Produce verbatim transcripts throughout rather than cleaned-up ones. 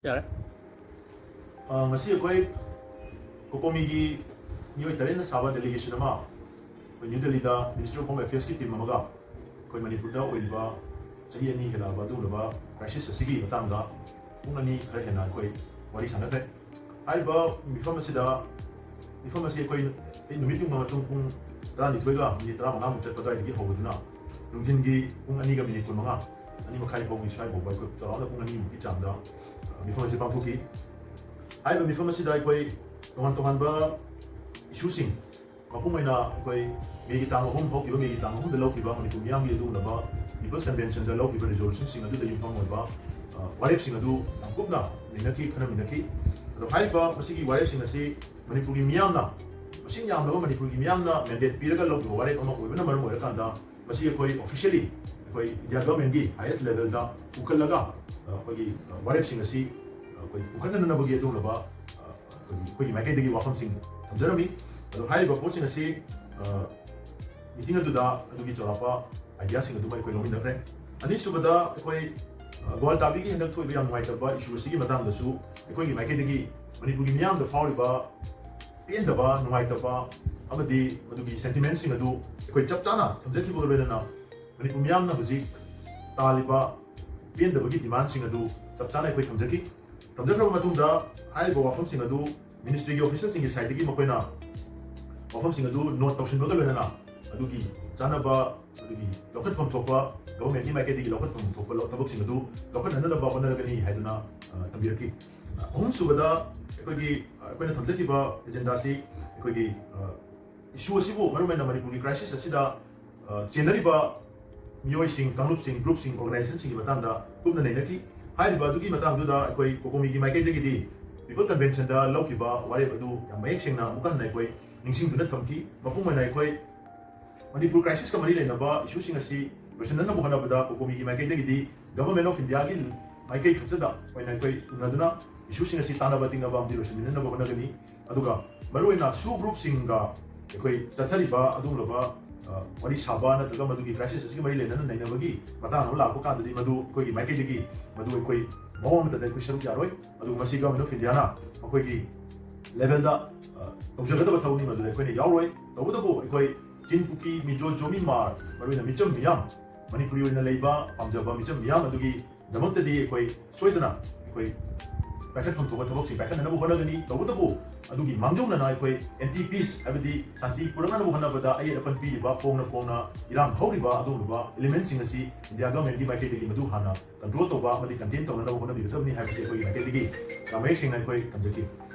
ꯌꯥꯔꯦ꯫ ꯑ, ꯉꯁꯤ ꯑꯩꯈꯣꯏ ꯀꯣꯀꯣꯃꯤꯒꯤ ꯃꯤꯑꯣꯏ ꯇꯔꯦꯠꯅ ꯁꯥꯕ delegation ꯑꯃ ꯑꯩꯈꯣꯏ ꯅ꯭ꯌꯨ ꯗꯦꯜꯂꯤꯗ Ministry of Home Affairs ꯀꯤ team ꯑꯃꯒ ꯑꯩꯈꯣꯏ ꯃꯅꯤꯄꯨꯔꯗ ꯑꯣꯏꯔꯤꯕ ꯆꯍꯤ ꯑꯅꯤ ꯍꯦꯜꯂꯛꯑꯕ ꯑꯗꯨꯒꯨꯝꯂꯕ crisis ꯑꯁꯤꯒꯤ ꯃꯇꯥꯡꯗ ꯄꯨꯡ ꯑꯅꯤ ꯈꯔ ꯍꯦꯟꯅ ꯑꯩꯈꯣꯏ ꯋꯥꯔꯤ ꯁꯥꯟꯅꯈ꯭ꯔꯦ꯫ ꯍꯥꯏꯔꯤꯕ ꯃꯤꯐꯝ ꯑꯁꯤꯗ, ꯃꯤꯐꯝ ꯑꯁꯤ ꯑꯩꯈꯣꯏ, ꯑꯩ ꯅꯨꯃꯤꯠ ꯌꯨꯡꯕ ꯃꯇꯨꯡ ꯄꯨꯡ ꯇꯔꯥꯅꯤꯊꯣꯏꯒ ꯃꯤꯅꯤꯠ ꯇꯔꯥꯃꯉꯥꯃꯨꯛ ꯆꯠꯄ ꯑꯗꯨꯋꯥꯏꯗꯒꯤ ꯍꯧꯕꯗꯨꯅ ꯅꯨꯡꯊꯤꯟꯒꯤ ꯄꯨꯡ ꯑꯅꯤꯒ ꯃꯤꯅꯤꯠ ꯀꯨꯟꯃꯉꯥ, ꯑꯅꯤ ꯃꯈꯥꯏ ꯐꯥꯎꯒꯤ ꯁ꯭ꯋꯥꯏ ꯐꯥꯎꯕ ꯑꯩꯈꯣꯏ ꯆꯥꯎꯔꯥꯛꯅ ꯄꯨꯡ ꯑꯅꯤꯃꯨꯛꯀꯤ ꯆꯥꯡꯗ, ꯑ, ꯃꯤꯐꯝ ꯑꯁꯤ ꯄꯥꯡꯊꯣꯛꯈꯤ꯫ ꯍꯥꯏꯔꯤꯕ ꯃꯤꯐꯝ ꯑꯁꯤꯗ ꯑꯩꯈꯣꯏ ꯇꯣꯉꯥꯟ ꯇꯣꯉꯥꯟꯕ issue ꯁꯤꯡ, ꯃꯄꯨꯡ ꯑꯣꯏꯅ ꯑꯩꯈꯣꯏ ꯃꯦꯒꯤ ꯇꯥꯡ ꯑꯍꯨꯝ, ꯍꯧꯈꯤꯕ ꯃꯦꯒꯤ ꯇꯥꯡ ꯑꯍꯨꯝꯗ ꯂꯧꯈꯤꯕ ꯃꯅꯤꯄꯨꯔ ꯃꯤꯌꯥꯝꯒꯤ ꯑꯗꯨꯒꯨꯝꯂꯕ People's Convention ꯗ ꯂꯧꯈꯤꯕ resolution ꯁꯤꯡ ꯑꯗꯨꯗ ꯌꯨꯝꯐꯝ ꯑꯣꯏꯕ, ꯑ, ꯋꯥꯔꯦꯞꯁꯤꯡ ꯑꯗꯨ ꯌꯥꯝ ꯀꯨꯞꯅ ꯅꯩꯅꯈꯤ, ꯈꯟꯅꯃꯤꯟꯅꯈꯤ꯫ ꯑꯗꯣ ꯍꯥꯏꯔꯤꯕ ꯃꯁꯤꯒꯤ ꯋꯥꯔꯦꯞꯁꯤꯡ ꯑꯁꯤ ꯃꯅꯤꯄꯨꯔꯒꯤ ꯃꯤꯌꯥꯝꯅ ꯃꯁꯤꯡ ꯌꯥꯝꯂꯕ ꯃꯅꯤꯄꯨꯔꯒꯤ ꯃꯤꯌꯥꯝꯅ mandate ꯄꯤꯔꯒ ꯂꯧꯈꯤꯕ ꯋꯥꯔꯦꯞ ꯑꯃ ꯑꯣꯏꯕꯅ ꯃꯔꯝ ꯑꯣꯏꯔꯀꯥꯟꯗ, ꯃꯁꯤ ꯑꯩꯈꯣꯏ officially ꯑꯩꯈꯣꯏ India government ꯀꯤ highest level ꯗ ꯄꯨꯈꯠꯂꯒ, ꯑ, ꯑꯩꯈꯣꯏꯒꯤ, ꯑ, ꯋꯥꯔꯦꯞꯁꯤꯡ ꯑꯁꯤ, ꯑ, ꯑꯩꯈꯣꯏ ꯄꯨꯈꯠꯅꯅꯕꯒꯤ ꯑꯗꯨꯒꯨꯝꯂꯕ, ꯑ, ꯑꯩꯈꯣꯏꯒꯤ, ꯑꯩꯈꯣꯏꯒꯤ ꯃꯥꯏꯀꯩꯗꯒꯤ ꯋꯥꯐꯝꯁꯤꯡ ꯊꯝꯖꯔꯝꯃꯤ꯫ ꯑꯗꯣ ꯍꯥꯏꯔꯤꯕ ꯄꯣꯠꯁꯤꯡ ꯑꯁꯤ, ꯑ, meeting ꯑꯗꯨꯗ ꯑꯗꯨꯒꯤ ꯆꯥꯎꯔꯥꯛꯄ idea ꯁꯤꯡ ꯑꯗꯨꯃ ꯑꯩꯈꯣꯏ ꯂꯧꯃꯤꯟꯅꯈ꯭ꯔꯦ꯫ ꯑꯅꯤꯁꯨꯕꯗ ꯑꯩꯈꯣꯏ, ꯑ, ꯒ꯭ꯋꯥꯜꯇꯥꯕꯤꯒꯤ ꯍꯟꯗꯛ ꯊꯣꯛꯏꯕ ꯌꯥꯝ ꯅꯨꯡꯉꯥꯏꯇꯕ issue ꯑꯁꯤꯒꯤ ꯃꯇꯥꯡꯗꯁꯨ ꯑꯩꯈꯣꯏꯒꯤ ꯃꯥꯏꯀꯩꯗꯒꯤ ꯃꯅꯤꯄꯨꯔꯒꯤ ꯃꯤꯌꯥꯝꯗ ꯐꯥꯎꯔꯤꯕ ꯄꯦꯟꯗꯕ, ꯅꯨꯡꯉꯥꯏꯇꯕ ꯑꯃꯗꯤ ꯃꯗꯨꯒꯤ sentiment ꯁꯤꯡ ꯑꯗꯨ ꯑꯩꯈꯣꯏ ꯆꯞ ꯆꯥꯅ ꯊꯝꯖꯈꯤꯕꯒ ꯂꯣꯏꯅꯅ ꯃꯅꯤꯄꯨꯔ ꯃꯤꯌꯥꯝꯅ ꯍꯧꯖꯤꯛ ꯇꯥꯜꯂꯤꯕ ꯄꯦꯟꯗꯕꯒꯤ demand ꯁꯤꯡ ꯑꯗꯨ ꯆꯞ ꯆꯥꯅ ꯑꯩꯈꯣꯏ ꯊꯝꯖꯈꯤ꯫ ꯊꯝꯖꯈ꯭ꯔꯕ ꯃꯇꯨꯡꯗ ꯍꯥꯏꯔꯤꯕ ꯋꯥꯐꯝꯁꯤꯡ ꯑꯗꯨ ministry ꯒꯤ official ꯁꯤꯡꯒꯤ side ꯇꯒꯤ ꯃꯈꯣꯏꯅ ꯋꯥꯐꯝꯁꯤꯡ ꯑꯗꯨ note ꯇꯧꯁꯤꯟꯕꯒ ꯂꯣꯏꯅꯅ ꯑꯗꯨꯒꯤ ꯆꯥꯅꯕ, ꯑꯗꯨꯒꯤ ꯂꯧꯈꯠꯐꯝ ꯊꯣꯛꯄ, government ꯀꯤ ꯃꯥꯏꯀꯩꯗꯒꯤ ꯂꯧꯈꯠꯐꯝ ꯊꯣꯛꯄ ꯂꯧ-, ꯊꯕꯛꯁꯤꯡ ꯑꯗꯨ ꯂꯧꯈꯠꯅꯅꯕ ꯍꯣꯠꯅꯔꯒꯅꯤ ꯍꯥꯏꯗꯨꯅ, ꯑ, ꯊꯝꯕꯤꯔꯛꯈꯤ꯫ ꯑꯍꯨꯝꯁꯨꯕꯗ ꯑꯩꯈꯣꯏꯒꯤ, ꯑ, ꯑꯩꯈꯣꯏꯅ ꯊꯝꯖꯈꯤꯕ agenda ꯁꯤ ꯑꯩꯈꯣꯏꯒꯤ, ꯑ, issue ꯑꯁꯤꯕꯨ, ꯃꯔꯨꯑꯣꯏꯅ ꯃꯅꯤꯄꯨꯔꯒꯤ crisis ꯑꯁꯤꯗ, ꯑ, ꯆꯦꯟꯅꯔꯤꯕ ꯃꯤꯑꯣꯏꯁꯤꯡ, ꯀꯥꯡꯂꯨꯞꯁꯤꯡ, group ꯁꯤꯡ, organization ꯁꯤꯡꯒꯤ ꯃꯇꯥꯡꯗ ꯀꯨꯞꯅ ꯅꯩꯅꯈꯤ꯫ ꯍꯥꯏꯔꯤꯕ ꯑꯗꯨꯒꯤ ꯃꯇꯥꯡꯗꯨꯗ ꯑꯩꯈꯣꯏ ꯀꯣꯀꯣꯃꯤꯒꯤ ꯃꯥꯏꯀꯩꯗꯒꯤꯗꯤ People Convention ꯗ ꯂꯧꯈꯤꯕ ꯋꯥꯔꯦꯞ ꯑꯗꯨ ꯌꯥꯝ ꯃꯌꯦꯛ ꯁꯦꯡꯅ ꯑꯃꯨꯛꯀ ꯍꯟꯅ ꯑꯩꯈꯣꯏ ꯅꯤꯡꯁꯤꯡꯗꯨꯅ ꯊꯝꯈꯤ꯫ ꯃꯄꯨꯡ ꯑꯣꯏꯅ ꯑꯩꯈꯣꯏ ꯃꯅꯤꯄꯨꯔ crisis ꯀ ꯃꯔꯤ ꯂꯩꯅꯕ issue ꯁꯤꯡ ꯑꯁꯤ ꯂꯣꯏꯁꯤꯟꯅꯅꯕ ꯍꯣꯠꯅꯕꯗ ꯀꯣꯀꯣꯃꯤꯒꯤ ꯃꯥꯏꯀꯩꯗꯒꯤꯗꯤ Government of India ꯒꯤ ꯃꯥꯏꯀꯩ ꯈꯛꯇꯗ ꯑꯣꯏꯅ ꯑꯩꯈꯣꯏ ꯎꯅꯗꯨꯅ issue ꯁꯤꯡ ꯑꯁꯤ ꯇꯥꯟꯅꯕ ꯇꯤꯡꯅꯕ ꯑꯃꯗꯤ ꯂꯣꯏꯁꯤꯟꯃꯤꯟꯅꯅꯕ ꯍꯣꯠꯅꯒꯅꯤ꯫ ꯑꯗꯨꯒ ꯃꯔꯨꯑꯣꯏꯅ SoO group ꯁꯤꯡꯒ ꯑꯩꯈꯣꯏ ꯆꯠꯊꯔꯤꯕ ꯑꯗꯨꯒꯨꯝꯂꯕ, ꯑ, ꯋꯥꯔꯤ ꯁꯥꯕ ꯅꯠꯇ꯭ꯔꯒ ꯃꯗꯨꯒꯤ crisis ꯑꯁꯤꯒ ꯃꯔꯤ ꯂꯩꯅꯅ ꯅꯩꯅꯕꯒꯤ ꯃꯇꯥꯡ ꯑꯃ ꯂꯥꯛꯄ ꯀꯥꯟꯗꯗꯤ ꯃꯗꯨ ꯑꯩꯈꯣꯏꯒꯤ ꯃꯥꯏꯀꯩꯗꯒꯤ ꯃꯗꯨ ꯑꯩꯈꯣꯏ ꯃꯑꯣꯡ ꯑꯃꯠꯇꯗ ꯑꯩꯈꯣꯏ ꯁꯔꯨꯛ ꯌꯥꯔꯣꯏ꯫ ꯑꯗꯨꯒ ꯃꯁꯤ Government of India ꯅ ꯃꯈꯣꯏꯒꯤ level ꯗ, ꯑ, ꯇꯧꯖꯒꯗꯕ ꯊꯕꯛꯅꯤ, ꯃꯗꯨꯗ ꯑꯩꯈꯣꯏꯅ ꯌꯥꯎꯔꯣꯏ꯫ ꯇꯧꯕꯇꯕꯨ ꯑꯩꯈꯣꯏ ꯆꯤꯟ, ꯀꯨꯀꯤ, ꯃꯤꯖꯣ, ꯖꯣꯃꯤ, ꯃꯥꯔ, ꯃꯔꯨꯑꯣꯏꯅ ꯃꯤꯆꯝ ꯃꯤꯌꯥꯝ, ꯃꯅꯤꯄꯨꯔꯤ ꯑꯣꯏꯅ ꯂꯩꯕ ꯄꯥꯝꯖꯕ ꯃꯤꯆꯝ ꯃꯤꯌꯥꯝ ꯑꯗꯨꯒꯤꯗꯃꯛꯇꯗꯤ ꯑꯩꯈꯣꯏ ꯁꯣꯏꯗꯅ ꯑꯩꯈꯣꯏ ꯄꯥꯏꯈꯠꯐꯝ ꯊꯣꯛꯄ ꯊꯕꯛꯁꯤꯡ ꯄꯥꯏꯈꯠꯅꯅꯕ ꯍꯣꯠꯅꯒꯅꯤ꯫ ꯇꯧꯕꯇꯕꯨ ꯑꯗꯨꯒꯤ ꯃꯥꯡꯖꯧꯅꯅ ꯑꯩꯈꯣꯏ anti peace, ꯍꯥꯏꯕꯗꯤ ꯁꯥꯟꯇꯤ ꯄꯨꯔꯛꯅꯅꯕ ꯍꯣꯠꯅꯕꯗ ꯑꯌꯦꯠ ꯑꯄꯟ ꯄꯤꯔꯤꯕ, ꯈꯣꯡꯅ ꯈꯣꯡꯅ ꯏꯔꯥꯡ ꯍꯧꯔꯤꯕ ꯑꯗꯨꯒꯨꯝꯂꯕ element ꯁꯤꯡ ꯑꯁꯤ India Government ꯀꯤ ꯃꯥꯏꯀꯩꯗꯒꯤ ꯃꯗꯨ ꯍꯥꯟꯅ control ꯇꯧꯕ ꯑꯃꯗꯤ contain ꯇꯧꯅꯅꯕ ꯍꯣꯠꯅꯕꯤꯒꯗꯕꯅꯤ ꯍꯥꯏꯕꯁꯤ ꯑꯩꯈꯣꯏꯒꯤ ꯃꯥꯏꯀꯩꯗꯒꯤ ꯌꯥꯝ ꯃꯌꯦꯛ ꯁꯦꯡꯅ ꯑꯩꯈꯣꯏ ꯊꯝꯖꯈꯤ꯫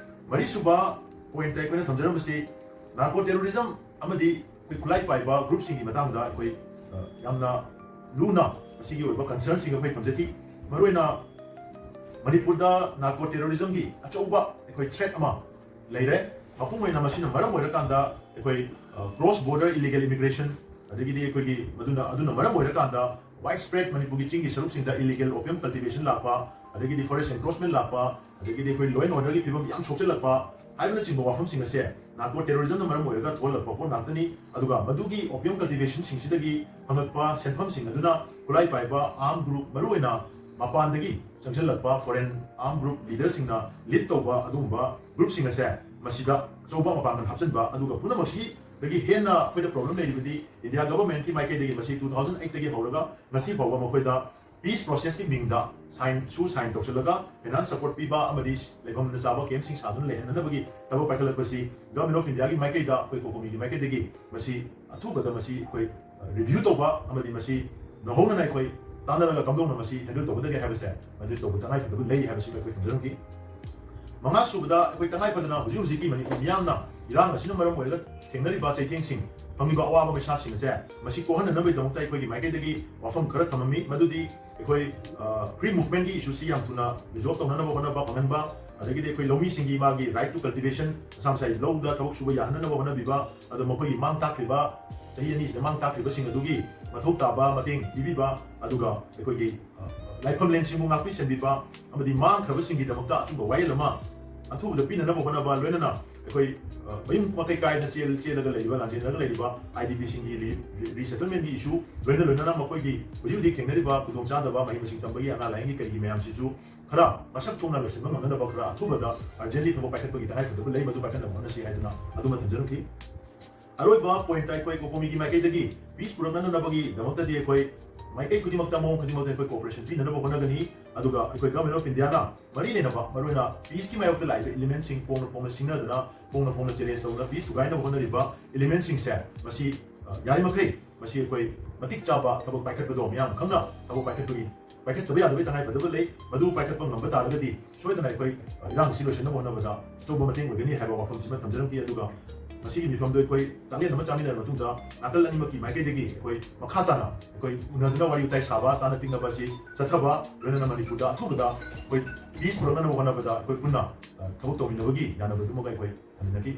ꯃꯔꯤꯁꯨꯕ point ꯇ ꯑꯩꯈꯣꯏꯅ ꯊꯝꯖꯔꯝꯕꯁꯤ narco terrorism ꯑꯃꯗꯤ ꯑꯩꯈꯣꯏ ꯈꯨꯠꯂꯥꯏ ꯄꯥꯏꯕ group ꯁꯤꯡꯒꯤ ꯃꯇꯥꯡꯗ ꯑꯩꯈꯣꯏ, ꯑ, ꯌꯥꯝꯅ ꯂꯨꯅ ꯃꯁꯤꯒꯤ ꯑꯣꯏꯕ concern ꯁꯤꯡ ꯑꯩꯈꯣꯏ ꯊꯝꯖꯈꯤ꯫ ꯃꯔꯨꯑꯣꯏꯅ ꯃꯅꯤꯄꯨꯔꯗ narco terrorism ꯒꯤ ꯑꯆꯧꯕ ꯑꯩꯈꯣꯏ threat ꯑꯃ ꯂꯩꯔꯦ꯫ ꯃꯄꯨꯡ ꯑꯣꯏꯅ ꯃꯁꯤꯅ ꯃꯔꯝ ꯑꯣꯏꯔꯀꯥꯟꯗ ꯑꯩꯈꯣꯏ, ꯑ, cross border illegal immigration, ꯑꯗꯒꯤꯗꯤ ꯑꯩꯈꯣꯏꯒꯤ ꯃꯗꯨꯅ, ꯑꯗꯨꯅ ꯃꯔꯝ ꯑꯣꯏꯔꯀꯥꯟꯗ wide spread ꯃꯅꯤꯄꯨꯔꯒꯤ ꯆꯤꯡꯒꯤ ꯁꯔꯨꯛꯁꯤꯡꯗ illegal opium cultivation ꯂꯥꯛꯄ, ꯑꯗꯒꯤꯗꯤ forest encroachment ꯂꯥꯛꯄ, ꯑꯗꯒꯤꯗꯤ ꯑꯩꯈꯣꯏ law and order ꯒꯤ ꯐꯤꯕꯝ ꯌꯥꯝ ꯁꯣꯛꯆꯤꯜꯂꯛꯄ ꯍꯥꯏꯕꯅꯆꯤꯡꯕ ꯋꯥꯐꯝꯁꯤꯡ ꯑꯁꯦ narco terrorism ꯅ ꯃꯔꯝ ꯑꯣꯏꯔꯒ ꯊꯣꯛꯍꯜꯂꯛꯄ ꯄꯣꯠ ꯉꯥꯛꯇꯅꯤ꯫ ꯑꯗꯨꯒ ꯃꯗꯨꯒꯤ opium cultivation ꯁꯤꯡꯁꯤꯗꯒꯤ ꯐꯪꯉꯛꯄ ꯁꯦꯟꯐꯝꯁꯤꯡ ꯑꯗꯨꯅ ꯈꯨꯠꯂꯥꯏ ꯄꯥꯏꯕ armed group, ꯃꯔꯨꯑꯣꯏꯅ ꯃꯄꯥꯟꯗꯒꯤ ꯆꯪꯁꯤꯜꯂꯛꯄ foreign armed group leader ꯁꯤꯡꯅ lead ꯇꯧꯕ ꯑꯗꯨꯒꯨꯝꯕ group ꯁꯤꯡ ꯑꯁꯦ ꯃꯁꯤꯗ ꯑꯆꯧꯕ ꯃꯄꯥꯡꯒꯜ ꯍꯥꯞꯆꯤꯟꯕ, ꯑꯗꯨꯒ ꯄꯨꯝꯅꯃꯛꯁꯤꯗꯒꯤ ꯍꯦꯟꯅ ꯑꯩꯈꯣꯏꯗ problem ꯂꯩꯔꯤꯕꯗꯤ India Government ꯀꯤ ꯃꯥꯏꯀꯩꯗꯒꯤ ꯃꯁꯤ two thousand eight ꯇꯒꯤ ꯍꯧꯔꯒ ꯉꯁꯤ ꯐꯥꯎꯕ ꯃꯈꯣꯏꯗ peace process ꯀꯤ ꯃꯤꯡꯗ sign ꯁꯨ sign ꯇꯧꯁꯤꯜꯂꯒ finance support ꯄꯤꯕ ꯑꯃꯗꯤ ꯂꯩꯐꯝ ꯆꯥꯕ camp ꯁꯤꯡ ꯁꯥꯗꯨꯅ ꯂꯩꯍꯟꯅꯅꯕꯒꯤ ꯊꯕꯛ ꯄꯥꯏꯈꯠꯂꯛꯄꯁꯤ Government of India ꯒꯤ ꯃꯥꯏꯀꯩꯗ ꯑꯩꯈꯣꯏ COCOMI ꯒꯤ ꯃꯥꯏꯀꯩꯗꯒꯤ ꯃꯁꯤ ꯑꯊꯨꯕꯗ ꯃꯁꯤ ꯑꯩꯈꯣꯏ review ꯇꯧꯕ ꯑꯃꯗꯤ ꯃꯁꯤ ꯅꯧꯍꯧꯅꯅ ꯑꯩꯈꯣꯏ ꯇꯥꯟꯅꯔꯒ ꯀꯝꯗꯧꯅ ꯃꯁꯤ handle ꯇꯧꯒꯗꯒꯦ ꯍꯥꯏꯕꯁꯦ ꯃꯗꯨ ꯇꯧꯕ ꯇꯉꯥꯏ ꯐꯗꯕ ꯂꯩ ꯍꯥꯏꯕꯁꯤ ꯑꯩꯈꯣꯏ ꯊꯝꯖꯔꯝꯈꯤ꯫ ꯃꯉꯥ ꯁꯨꯕꯗ ꯑꯩꯈꯣꯏ ꯇꯉꯥꯏ ꯐꯗꯅ ꯍꯧꯖꯤꯛ ꯍꯧꯖꯤꯛꯀꯤ ꯃꯅꯤꯄꯨꯔ ꯃꯤꯌꯥꯝꯅ ꯏꯔꯥꯡ ꯑꯁꯤꯅ ꯃꯔꯝ ꯑꯣꯏꯔꯒ ꯊꯦꯡꯅꯔꯤꯕ ꯆꯩꯊꯦꯡꯁꯤꯡ, ꯐꯪꯉꯤꯕ ꯑꯋꯥꯕ ꯃꯩꯁꯥꯁꯤꯡ ꯑꯁꯦ ꯃꯁꯤ ꯀꯣꯛꯍꯟꯅꯅꯕꯒꯤꯗꯃꯛꯇ ꯑꯩꯈꯣꯏꯒꯤ ꯃꯥꯏꯀꯩꯗꯒꯤ ꯋꯥꯐꯝ ꯈꯔ ꯊꯝꯃꯝꯃꯤ꯫ ꯃꯗꯨꯗꯤ ꯑꯩꯈꯣꯏ, ꯑ, free movement ꯀꯤ issue ꯁꯤ ꯌꯥꯝ ꯊꯨꯅ resolve ꯇꯧꯅꯅꯕ ꯍꯣꯠꯅꯕ ꯐꯪꯍꯟꯕ, ꯑꯗꯒꯤꯗꯤ ꯑꯩꯈꯣꯏ ꯂꯧꯃꯤꯁꯤꯡꯒꯤ ꯃꯥꯒꯤ right to cultivation, ꯃꯁꯥ ꯃꯁꯥꯒꯤ ꯂꯧꯗ ꯊꯕꯛ ꯁꯨꯕ ꯌꯥꯍꯟꯅꯅꯕ ꯍꯣꯠꯅꯕꯤꯕ, ꯑꯗꯣ ꯃꯈꯣꯏꯒꯤ ꯃꯥꯡ ꯇꯥꯛꯈ꯭ꯔꯤꯕ, ꯆꯍꯤ ꯑꯅꯤꯁꯤꯗ ꯃꯥꯡ ꯇꯥꯛꯈ꯭ꯔꯤꯕꯁꯤꯡ ꯑꯗꯨꯒꯤ ꯃꯊꯧ ꯇꯥꯕ ꯃꯇꯦꯡ ꯄꯤꯕꯤꯕ, ꯑꯗꯨꯒ ꯑꯩꯈꯣꯏꯒꯤ, ꯑ, ꯂꯥꯏꯐꯝꯂꯦꯟꯁꯤꯡꯕꯨ ꯉꯥꯛꯄꯤ ꯁꯦꯟꯕꯤꯕ ꯑꯃꯗꯤ ꯃꯥꯡꯈ꯭ꯔꯕꯁꯤꯡꯒꯤꯗꯃꯛꯇ ꯑꯆꯨꯝꯕ ꯋꯥꯌꯦꯜ ꯑꯃ ꯑꯊꯨꯕꯗ ꯄꯤꯅꯅꯕ ꯍꯣꯠꯅꯕ, ꯂꯣꯏꯅꯅ ꯑꯩꯈꯣꯏ, ꯑ, ꯃꯌꯨꯝ ꯃꯀꯩ ꯀꯥꯏꯗ ꯆꯦꯜ-, ꯆꯦꯜꯂꯒ ꯂꯩꯔꯤꯕ, ꯂꯥꯟꯖꯦꯟꯅꯔꯒ ꯂꯩꯔꯤꯕ IDPꯁꯤꯡꯒꯤ ꯔꯤ-, ꯔꯤ-, resettlementꯒꯤ issue, ꯂꯣꯏꯅ ꯂꯣꯏꯅꯅ ꯃꯈꯣꯏꯒꯤ ꯍꯧꯖꯤꯛ ꯍꯧꯖꯤꯛ ꯊꯦꯡꯅꯔꯤꯕ ꯈꯨꯗꯣꯡꯆꯥꯗꯕ, ꯃꯍꯩ ꯃꯁꯤꯡ ꯇꯝꯕꯒꯤ, ꯑꯅꯥ ꯂꯥꯏꯌꯦꯡꯒꯤ ꯀꯩꯒꯤ ꯃꯌꯥꯝꯁꯤꯁꯨ ꯈꯔ ꯃꯁꯛ ꯊꯣꯛꯅ ꯂꯣꯏꯁꯤꯟꯕ ꯉꯝꯅꯅꯕ ꯈꯔ ꯑꯊꯨꯕꯗ urgently ꯊꯕꯛ ꯄꯥꯏꯈꯠꯄꯒꯤ ꯇꯉꯥꯏꯐꯗꯕ ꯂꯩ, ꯃꯗꯨ ꯄꯥꯏꯈꯠꯅꯕ ꯍꯣꯠꯅꯁꯤ ꯍꯥꯏꯗꯨꯅ ꯑꯗꯨꯃ ꯊꯝꯖꯔꯝꯈꯤ꯫ ꯑꯔꯣꯏꯕ pointꯇ ꯑꯩꯈꯣꯏ COCOMIꯒꯤ ꯃꯥꯏꯀꯩꯗꯒꯤ peace ꯄꯨꯔꯛꯅꯅꯕꯒꯤꯗꯃꯛꯇꯗꯤ ꯑꯩꯈꯣꯏ ꯃꯥꯏꯀꯩ ꯈꯨꯗꯤꯡꯃꯛꯇ, ꯃꯑꯣꯡ ꯈꯨꯗꯤꯡꯃꯛꯇ ꯑꯩꯈꯣꯏ cooperation ꯄꯤꯅꯅꯕ ꯍꯣꯠꯅꯒꯅꯤ꯫ ꯑꯗꯨꯒ ꯑꯩꯈꯣꯏ Government of Indiaꯅ ꯃꯔꯤ ꯂꯩꯅꯕ, ꯃꯔꯨꯑꯣꯏꯅ peaceꯀꯤ ꯃꯥꯌꯣꯛꯇ ꯂꯥꯛꯏꯕ elementꯁꯤꯡ ꯐꯣꯡꯅ ꯐꯣꯡꯅ ꯁꯤꯡꯅꯗꯅ, ꯐꯣꯡꯅ ꯐꯣꯡꯅ challenge ꯇꯧꯗꯨꯅ peace ꯊꯨꯒꯥꯏꯅꯕ ꯍꯣꯠꯅꯔꯤꯕ elementꯁꯤꯡꯁꯦ, ꯃꯁꯤ, ꯑ, ꯌꯥꯔꯤꯃꯈꯩ ꯃꯁꯤ ꯑꯩꯈꯣꯏ ꯃꯇꯤꯛ ꯆꯥꯕ ꯊꯕꯛ ꯄꯥꯏꯈꯠꯄꯗꯣ, ꯃꯤꯌꯥꯝ ꯈꯪꯅ ꯊꯕꯛ ꯄꯥꯏꯈꯠꯄꯒꯤ, ꯄꯥꯏꯈꯠꯇꯕ ꯌꯥꯗꯕꯒꯤ ꯇꯉꯥꯏꯐꯗꯕ ꯂꯩ꯫ ꯃꯗꯨ ꯄꯥꯏꯈꯠꯄ ꯉꯝꯕ ꯇꯥꯔꯒꯗꯤ ꯁꯣꯏꯗꯅ ꯑꯩꯈꯣꯏ, ꯑ, ꯏꯔꯥꯡ ꯑꯁꯤ ꯂꯣꯏꯁꯤꯟꯅꯕ ꯍꯣꯠꯅꯕꯗ ꯑꯆꯧꯕ ꯃꯇꯦꯡ ꯑꯣꯏꯒꯅꯤ ꯍꯥꯏꯕ ꯋꯥꯐꯝꯁꯤꯃ ꯊꯝꯖꯔꯝꯈꯤ꯫ ꯑꯗꯨꯒ ꯃꯁꯤꯒꯤ ꯃꯤꯐꯝꯗꯣ ꯑꯩꯈꯣꯏ ꯆꯥꯛꯂꯦꯟ ꯑꯃ ꯆꯥꯃꯤꯟꯅꯔꯕ ꯃꯇꯨꯡꯗ ꯅꯥꯀꯜ ꯑꯅꯤꯃꯛꯀꯤ ꯃꯥꯏꯀꯩꯗꯒꯤ ꯑꯩꯈꯣꯏ ꯃꯈꯥ ꯇꯥꯅ ꯑꯩꯈꯣꯏ ꯎꯅꯗꯨꯅ ꯋꯥꯔꯤ ꯋꯥꯇꯥꯏ ꯁꯥꯕ, ꯇꯥꯅ ꯇꯤꯛꯅꯕ ꯑꯁꯤ ꯆꯠꯊꯕ, ꯂꯣꯏꯅꯅ ꯃꯅꯤꯄꯨꯔꯗ ꯑꯊꯨꯕꯗ ꯑꯩꯈꯣꯏ peace ꯄꯨꯔꯛꯅꯅꯕ ꯍꯣꯠꯅꯕꯗ ꯑꯩꯈꯣꯏ ꯄꯨꯟꯅ, ꯑ, ꯊꯕꯛ ꯇꯧꯃꯤꯟꯅꯕꯒꯤ ꯌꯥꯅꯕꯗꯨꯃꯒ ꯑꯩꯈꯣꯏ ꯊꯝꯃꯤꯟꯅꯈꯤ꯫